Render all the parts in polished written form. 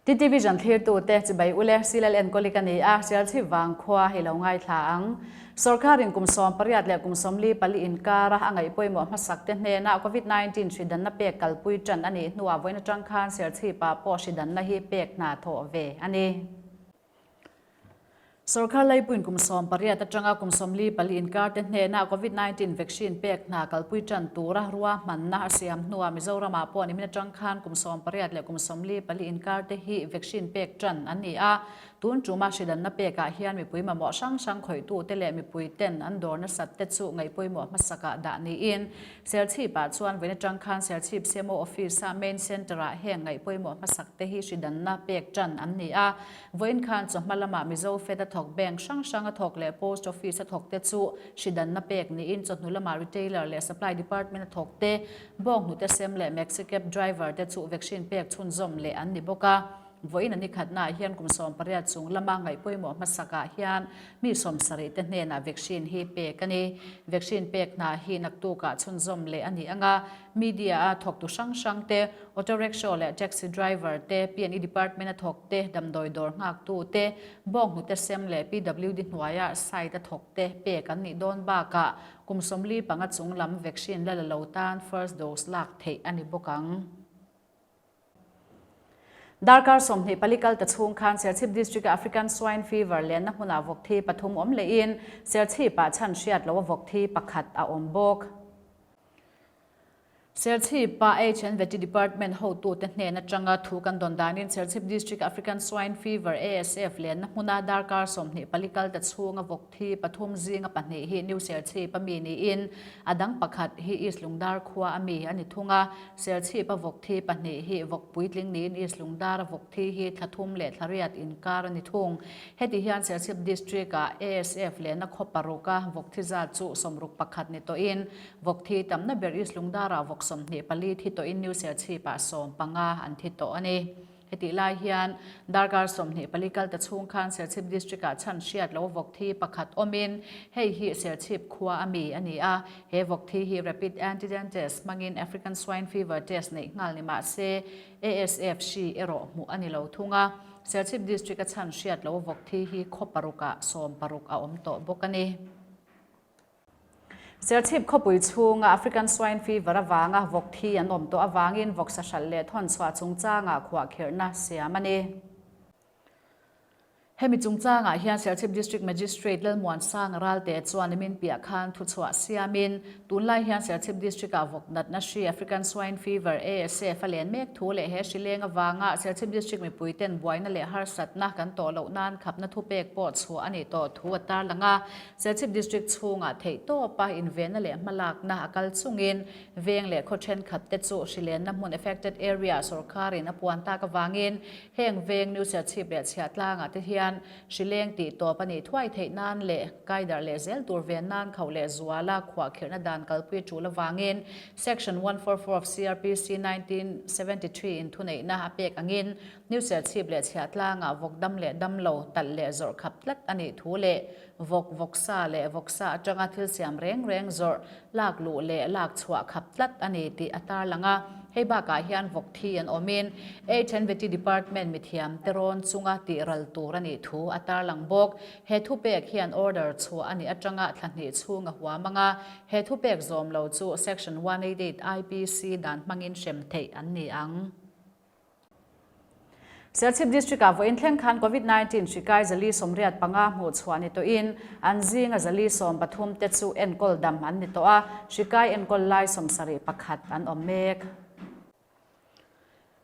TTVision thlirtute chibai ule Silal enkawli ka ni a, Sialchhip vangkhua hi lo ngaithla ang. Sorkarin kum 18 leh kum 44 inkara a ngaih pawimawh hmasak te hnena Covid 19 hri danna pek kalpui tan a nih hnuah vawiin atang khan Serchhip-ah pawh hri danna hi pek hna thawh ve a ni. Sorkar laipuiin kum 18 atanga kum 44 inkar te hnena Covid 19 vaccine pek hna kalpui tan tura ruahmanna a siam hnuah Mizoramah pawh nimin atang khan kum 18 leh kum 44 inkar te hi vaccine pek tan an ni a. Tun tuma hridanna pekah hian mipui mamawh hrang hrang khawihtu te leh mipui ten an dawr nasat te chu ngaihpawimawh hmasakah dah niin Serchhip-ah chuan vawiin atang khan Serchhip CMO Office-a Main Centre-ah heng ngaihpawimawh hmasak te hi hridanna pek tan an ni a. Vawiin khan chawhma lamah Mizo Fed a thawk bank hrang hrang a thawk leh Post Office a thawk te chu hridanna pek niin chawhnu lamah Retailer leh Supply Department a thawk te, bawnghnute sem leh Maxi Cab driver te chu vaccine pek chhunzawm leh an ni bawk a. Vawiin a ni khatnaah hian kum 18 chung lama ngaih pawimawh hmasakah hian mi 70 te hnenah vaccine hi pek a ni. Vaccine pek hna hi naktukah chhunzawm leh a ni ang a, media a thawktu hrang hrang te, auto rickshaw leh taxi driver te, P&E department a thawk te, damdawi dawr nghaktu te, bawnghnute sem leh PWD hnuaia site a thawk te pek an nih dawn bakah kum 45 chung lam vaccine la la lo tan first dose lak theih a ni bawk ang. Darkar 24 kal ta chhung khan Serchhip District-a African Swine Fever lenna hmunah vawk thi pathum awm lehin Serchhip-ah chhan hriat loa vawk thi pakhat a awm bawk. Serchhip-a H and Vety Department hotute hnen atanga thu kan dawn danin Serchhip District African Swine Fever, ASF, lenna hmuna darkar 24 kal ta chhunga vawk thi pathum zinga pahnih hi New Serchhip-a mi niin a dang pakhat hi East Lungdar khua a mi a ni thung a. Serchhip-a vawk thi pahnih hi vawk puitling niin East Lungdar-a vawk thi hi thla thum leh thla riat inkar a ni thung. Heti hian Serchhip District-ah ASF lehna khaw paruka vawk thi zat chu 61 ni tawhin vawk thi tamna ber East Lungdar-ah vawk 24 thi tawhin New Serchhip-ah 15 an thi tawh a ni. Hetih lai hian darkar 24 kal ta chhung khan Serchhip District-ah chhan hriat lo vawk thi pakhat awmin hei hi Serchhip khua a mi a ni a. He vawk thi hi Rapid Antigen Test hmangin African Swine Fever test neih nghal ni mah se ASF hri erawh hmuh a ni lo thung a. Serchhip District-a chhan hriat lo vawk thi hi khaw parukah 60 a awm tawh bawk a ni. Serchhip khawpui chhunga African Swine Fever avanga vawk thi an awm tawh avangin vawk sahral leh thawnchhuah chungchangah khuahkhirhna siam a ni. Hemi chungchangah hian Serchhip District Magistrate Lalmuansanga Ralte chuan nimin piah khan thuchhuah siamin tunlai hian Serchhip District-ah vawk natna hri African Swine Fever, ASF, a len mek thu leh he hri leng avanga Serchhip District mipuiten buaina leh harsatna kan tawh loh nan khapna thupek pawh chhuah a nih tawh thu a tarlang a. Serchhip District chhungah theihtawpa invenna leh hmalakna a kal chungin veng leh khaw thenkhat te chu hrilenna hmun affected area sorkarin a puan tak avangin heng veng New Serchhip leh Chhiahtlangah te hian hrileng tih tawp a nih thuai theih nan leh kaidarh leh zel tur ven nan khauh leh zuala khuahkhirhna dan kalpui tul avangin Section 144 of CrPC 1973 in thuneihna a pek angin New Serchhip leh Chhiahtlangah vawk dam leh dam lo talh leh zawrh khap tlat a nih thu leh Vawk, vawksa leh vawksa atanga thil siam reng reng zawrh, lak luh leh lak chhuah khap tlat a ni tih a tarlang a. Hei bakah hian vawk thi an awmin HNVT Department mithiam te rawn chunga tih ral tur a nih thu a tarlang bawk. He thupek hian order chhuah a nih atanga thla hnih chhung a huam ang a, he thupek zawm lo chu Section 188 IPC dan hmangin hrem theih an ni ang. Serchhip District-ah vawiin thleng khan Covid 19 hri kai 485 hmuh chhuah ni tawhin an zinga 113 te chu enkawl dam an ni tawh a, hri kai enkawl lai 71 an awm mek.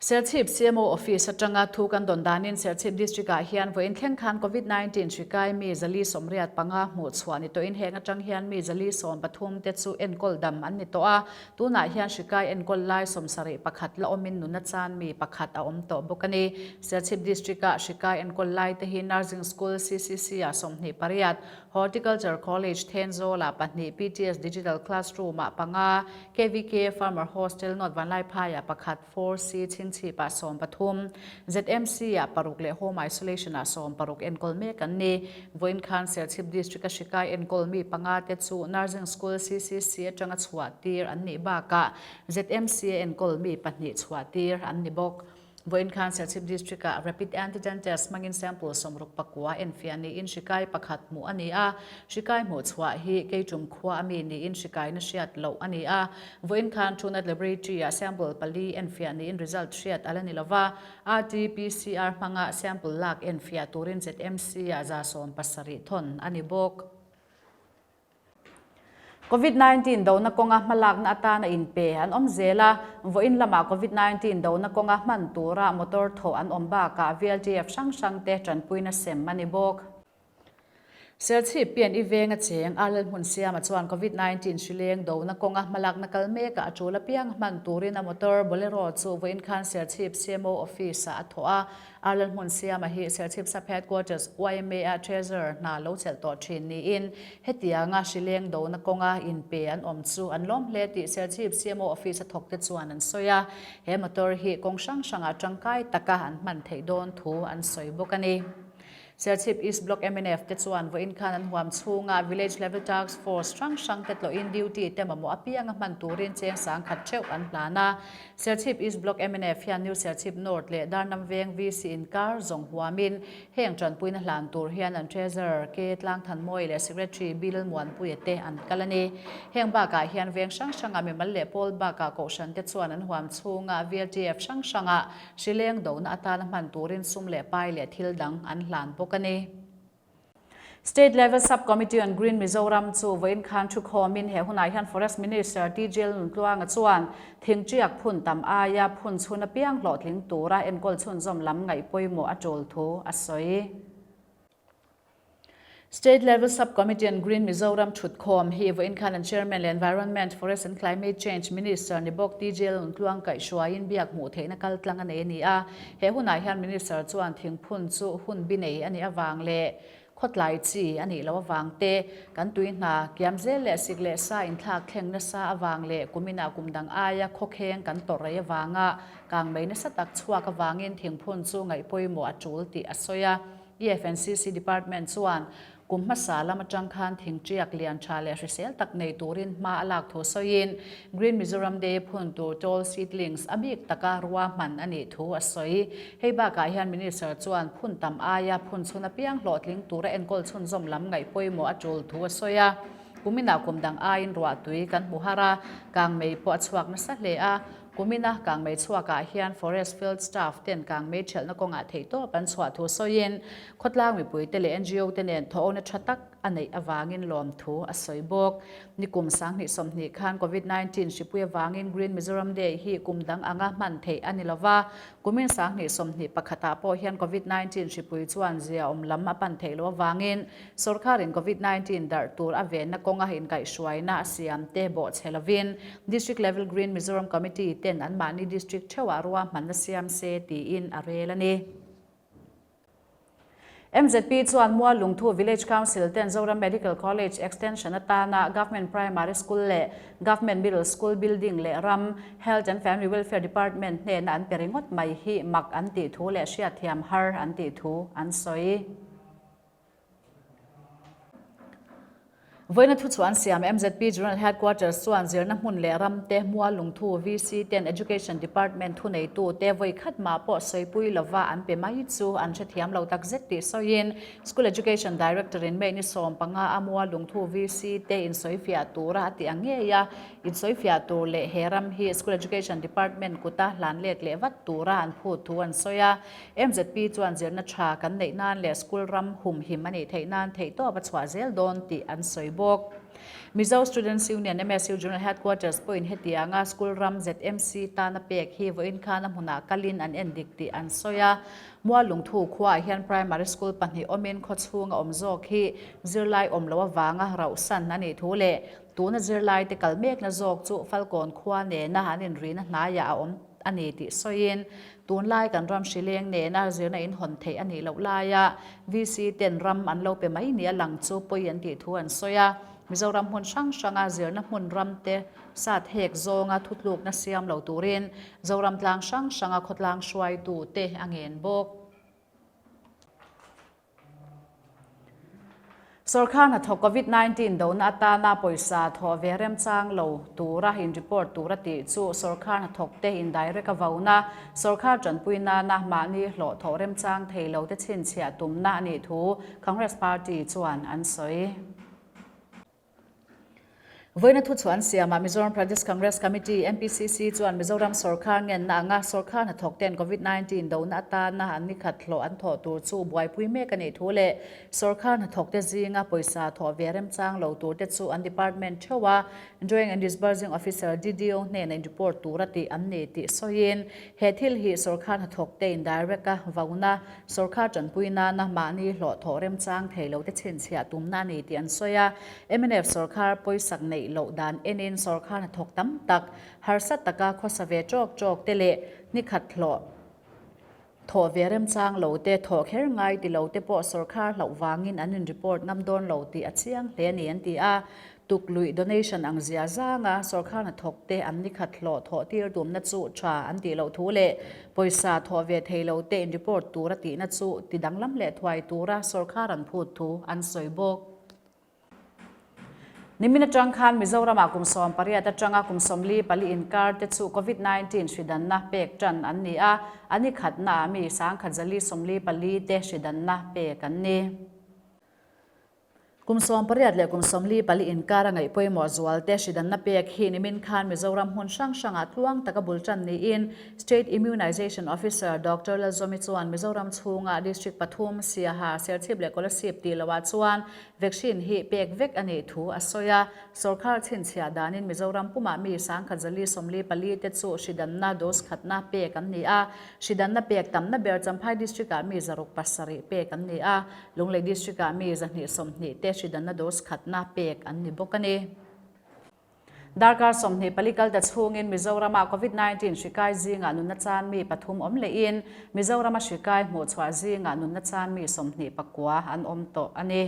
Serchhip CMO Office atanga thu kan dawn danin Serchhip District-ah hian vawiin thleng khan Covid 19 hri kai mi 185 hmuh chhuah ni tawhin heng atang hian mi 113 te chu enkawl dam an ni tawh a, Tunah hian hri kai enkawl lai 71 la awmin nuna chan mi pakhat a awm tawh bawk a ni. Serchhip District-ah hri kai enkawl lai te hi Nursing School CCC-ah 28, Horticulture College Thenzawl-ah pahnih, PTS Digital Classroom-ah panga, KVK Farmer Hostel North Vanlaiphai-ah pakhat, 4C Chhingchhip-ah 13, ZMC-ah paruk leh Home Isolation-ah 60 enkawl mek an ni. Vawiin khan Serchhip District-a hri kai enkawl mi panga te chu Nursing School CCC atanga chhuah tir an nih bakah ZMC-a enkawl mi pahnih chhuah tir an ni bawk. Vawiin khan Serchhip District-ah Rapid Antigen Test hmangin sample 69 enfiah niin hrikai pakhat hmuh a ni a. Hrikai hmuh chhuah hi Keitum khua a mi niin hrikaina hriat loh a ni a. Vawiin khan Truenat Laboratory-ah sample pali enfiah niin result hriat a la ni lova. RT-PCR hmanga sample lak enfiah turin ZMC-ah 170 thawn a ni bawk. Covid 19 dona kawnga hmalakna atana inpe an awm zel a, vawiin lamah Covid 19 dona kawnga hman tura motor thawh an awm bakah VLTF hrang hrangte tanpuina sem a ni bawk. Serchhip pian i venga cheng Arlel Hmunsiama chuan Covid 19 hrileng dona kawnga hmalakna kal mekah a tul apiang hman turin a motor Bolero chu vawiin khan Serchhip CMO office-ah a thawh a, Arlel Hmunsiama hi Serchhip Sub Headquarters YMA-a Treasurer hna lo chelh tawh thin niin hetianga hrileng dona kawnga inpe an awm chu an lawm hle tih Serchhip CMO Office a thawkte chuan an sawi a. He motor hi kawng hrang hrangah tangkai taka an hman theih dawn thu an sawi bawk a ni. Serchhip East Block mnf te chuan vawiin khan an huam chhunga Village Level Task Force hrang hrang te tlawhin duty te mamawh apianga hman turin cheng 10,000 theuh an hlan a. Serchhip East Block mnf hian New Serchhip North leh Darnam Veng VC inkar zawng huamin heng tanpuina hlan tur hian an Treasurer K Tlangthanmawia leh Secretary B Lalmuanpuia te an kal a ni. Heng bakah hian veng hrang hranga mimal leh pawl bakah kohhran te chuan an huam chhunga VLTF hrang hranga hrileng dona atana hman turin sum leh pai leh thil dang an hlan bawk a ni. State Level Sub Committee on Green Mizoram chu vawiin khan thukhawmin he hunah hian Forest Minister TJ Luntluanga chuan thingṭiak phun tam aia phun chhun apiang hlawhtling tura enkawl chhunzawm lam ngaih pawimawh a ṭul thu a sawi. State Level Sub Committee on Green Mizoram thutkhawm hi vawiin khan an Chairman leh Environment, Forest and Climate Change Minister ni bawk TJ Luntluang kaihhruaiin biak hmuh theihna kaltlang a nei a ni a. He hunah hian Minister chuan thingphun chu hun bi nei a nih avang leh khawtlai chi a nih loh avang te, kan tui hna kiam zel leh sik leh sa inthlak thleng nasa avang leh kuminah kum dang aia khawkheng kan tawrh rei avanga kangmei nasa tak chhuak avangin thingphun chu ngaih pawimawh a tul tih a sawi a. EFNCC Department chuan Kum hmasa lam atang khan thingṭiak lian tha leh hrisel tak nei turin hma a lak thu sawiin Green Mizoram Day phun tur tall seedlings a bik taka ruahman a nih thu a sawi. Hei bakah hian Minister chuan phun tam aia phun chhun apiang hlawhtling tura enkawl chhunzawm lam ngaih pawimawh a tul thu a sawi a. Kuminah kum dang aiin ruahtui kan hmu har a, kangmei pawh a chhuak nasa hle a. Kumina kangmei chhuakah hian Forest Field Staff ten kangmei ṭhelhna kawngah theihtawp an chhuah thu sawiin khawtlang mipuite leh NGO te nen thawhawna ṭha tak a neih avangin lawmthu a sawi bawk. Nikum 2020 khan Covid 19 hripui avangin Green Mizoram Day hi kum dang anga hman theih a ni lova, kumin 2021 ah pawh hian Covid 19 hripui chuan ziaawm lam a pan theih loh avangin Sorkarin Covid 19 darh tur a venna kawnga inkaihhruaina a siam te bawhchhe lovin District Level Green Mizoram Committee ten anmahni district theuhah ruahmanna siam se tiin a rel a ni. MZP chuan Muallungthu Village Council ten Zoram Medical College Extension atana Government Primary School leh Government Middle School building leh ram Health and Family Welfare Department hnena an pe ringawt mai hi mak an tih thu leh hriatthiam har an tih thu an sawi. Vawiina thuchhuah an siam MZP General Headquarters chuan zirna hmun leh ram te, Mual Lungthu VC ten Education Department thuneitu te vawi khat mah pawh sawipui lova an pe mai chu an hrethiam lo takzet tih sawiin School Education Director in May ni 15 a Mual Lungthu VC te insawifiah tura a tih ang ngei a, insawifiah tur leh he ram hi School Education Department kuta hlan let leh vat tura an phut thu an sawi a. MZP chuan zirna tha kan neih nan leh school ram humhim a nih theih nan theihtawp a chhuah zel dawn tih an sawi bawk. Mizo Students Union, MSU, General Headquarters pawhin hetianga school ram ZMC tana pek hi vawiin khan a hmunah kalin an en dik tih an sawi a. Muallungthu khuaah hian primary school pahnih awmin khawchhunga awm zawk hi zirlai awm loh avanga rauhsan a nih thu leh tuna zirlaite kal mekna zawk chu Falkawn khua nena an inrihna hnaiah a awm a ni tih sawiin, tunlai kan ram hrileng nena zirna inhawn theih a nih loh laia VC ten ram an lo pe mai nia lang chu pawi an tih thu an sawi a. Mizoram hmun hrang hranga zirna hmun ram te sat hek zawnga thutlukna siam lo turin Zoram tlang hrang hranga khawtlang hruaitu te a ngen bawk. Sorkar hnathawk Covid 19 dohna atana pawisa thawh ve remchang lo tura in report tura tih chu sorkar hnathawkte in direct a vauna, sorkar tanpui nana mahni hlawh thawh remchang thei lo te chhinchhiah tumna a nih thu Congress Party chuan an sawi. Vawiina thuchhuah an siamah Mizoram Pradesh Congress Committee, MPCC, chuan Mizoram sorkar ngenna anga sorkar hnathawk ten Covid 19 dohna atana an nikhat hlawh an thawh tur chu buaipui mek a nih thu leh sorkar hnathawk te zinga pawisa thawh ve remchang lo tur te chu an department theuh a Drawing and Disbursing Officer, DDO, hnena in report tur a tih an ni tih sawiin he thil hi sorkar hnathawk te in direct a vauna Sorkar tanpui nana mahni hlawh thawh remchang thei lo te chhinchhiah tumna a ni tih an sawi a. Mnf sorkar pawisak neih loh dan enin sorkar hnathawk tam tak, harsa taka khawsa ve tawk tawk te leh nikhat hlawh thawh ve remchang lo te, thawh kher ngai ti lo te pawh sorkar hlauh vangin an in report ngam dawn lo tih a chiang hle a ni an ti a. Tukluih donation ang zia zanga sorkar hnathawk te an nikhat hlawh thawh tir tumna chu tha an tih loh thu leh pawisa thawh ve thei lo te in report tura tihna chu ti danglam leh thuai tura sorkar an phut thu an sawi bawk. Nimin atang khan Mizoramah kum 18 atanga kum 44 inkar te chu Covid 19 hridanna pek tan an ni a, a nikhatna ah mi 1044 te hridanna pek an ni. Kum 18 leh kum 44 inkar a ngaih pawimawh zualte hridanna pek hi nimin khan Mizoram hmun hrang hrangah tluang taka bul tan niin State Immunization Officer Doctor Lalzawmi chuan Mizoram chhunga District pathum, Siaha, Serchhip leh Kolasib tih loah chuan vaccine hi pek vek a nih thu a sawi a. Sorkar chhinchhiah danin Mizoram pumah mi 1044 te chu hridanna dose khatna pek an ni a. Hridanna pek tamna ber Champhai District-ah mi 607 pek an ni a. Lunglei District-ah mi 220 te hridanna dose khatna pek an ni bawk a ni. Darkar 24 kal ta chhungin Mizoram-ah Covid 19 hri kai zingah nunna chan mi pathum awm lehin Mizoram-a hri kai hmuhchhuah zingah nunna chan mi 29 an awm tawh a ni.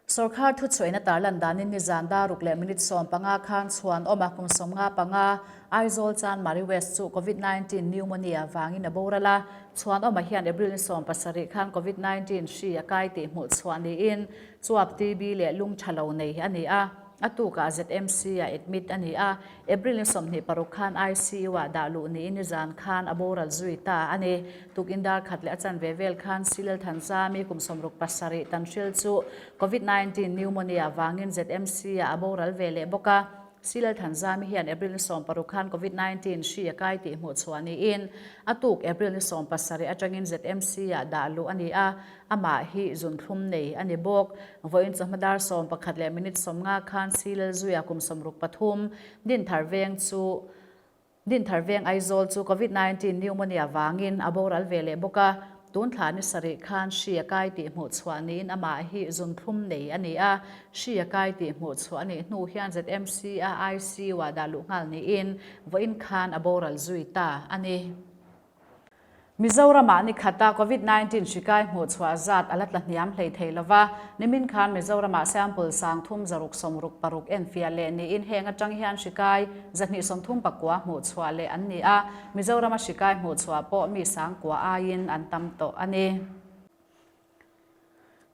Sorkar thuchhuahina tarlan danin nizan daruk leh minute 15 khan chhuan awm a kum 55 Aizawl Chanmari West chu Covid 19 pneumonia vangin a boral a. Chhuan awmah hian April ni 70 khan Covid 19 hri a kai tih hmuh chhuah niin chuap TB leh lung tha lo nei a ni a. A tukah ZMC ah admit a ni a. April ni 26 khan ICU ah dah luh niin nizan khan a boral zui ta a ni. Tukin dar khat leh a chanve vel khan Silel Thanzami kum 67 Tanhril chu Covid 19 pneumonia vangin ZMC ah a boral ve leh bawk a. Silel Thanzami hian April ni 16 khan Covid 19 hri a kai tih hmuh chhuah niin a tuk April ni 17 atangin ZMC ah dah luh a ni a. Amah hi zunthlum nei a ni bawk. Vawiin chawhma dar 11 leh minute 50 khan Silel zuia kum 63 Dinthar veng chu Dinthar veng Aizawl chu Covid 19 pneumonia vangin a boral ve leh bawk a. Tun thla ni sarih khan hri a kai tih hmuh chhuah niin amah hi zunthlum nei a ni a. Hri a kai tih hmuh chhuah a nih hnu hian ZMC a ICU ah dah luh nghal niin vawiin khan a boral zui ta a ni. Mizoramah ni khata Covid 19 hri kai hmuh chhuah zat a la tla hniam hlei thei lo va. Nimin khan Mizoramah sample 3666 enfiah leh niin heng atang hian hri kai 239 hmuh chhuah leh an ni a. Mizorama hri kai hmuh chhuah pawh mi 9000 aiin an tam tawh a ni.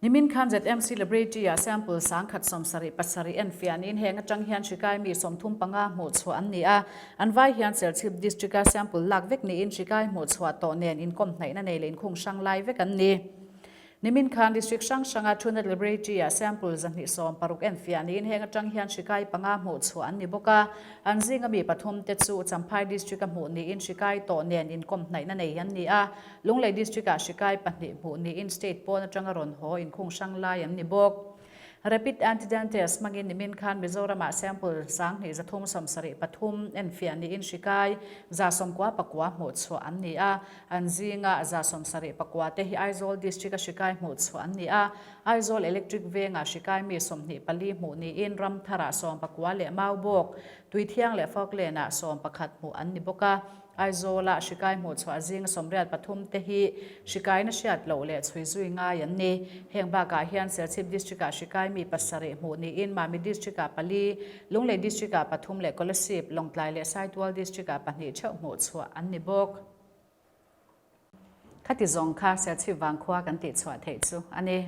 Nimin khan ZMC Laboratory-ah sample 1077 enfiah niin heng atang hian hri kai mi 35 hmuh chhuah an ni a. An vai hian Serchhip District-a sample lak vek niin hri kai hmuh chhuah tawh nen inkawm hnaihna nei leh inkhung hrang lai vek an ni. Nimin khan District hrang hranga Truenat Laboratory-ah sample 260 enfiah niin heng atang hian hri kai panga hmuh chhuah an ni bawk a. An zinga mi pathum te chu Champhai District-a hmuh niin hri kai tawh nen inkawm hnaihna nei an ni a. Lunglei District-ah hri kai pahnih hmuh niin state pawn atanga rawn haw inkhung hrang lai an ni bawk. Rapid Antigen Test hmangin nimin khan Mizoramah sample 2373 enfiah niin hri kai 99 hmuh chhuah an ni a. An zinga 74 te hi Aizawl District-a hri kai hmuh chhuah an ni a. Aizawl Electric Vengah hri kai mi 24 hmuh niin Ramtharah 19 leh Maubawk, Tuithiang leh Falkland-ah 11 hmuh an ni bawk a. Aizawla hri kai hmuh chhuah zinga 83 te hi hri kaina hriat loh leh chhui zui ngai an ni. Heng bakah hian Serchhip District-ah hri kai mi pasarih hmuh niin Mami District-ah pali, Lunglei District-ah pathum leh Kolasib, Lawngtlai leh Saitual District-ah pahnih theuh hmuh chhuah an ni bawk. Khati zawng kha Serchhip vangkhua kan tih chhuah theih chu a ni.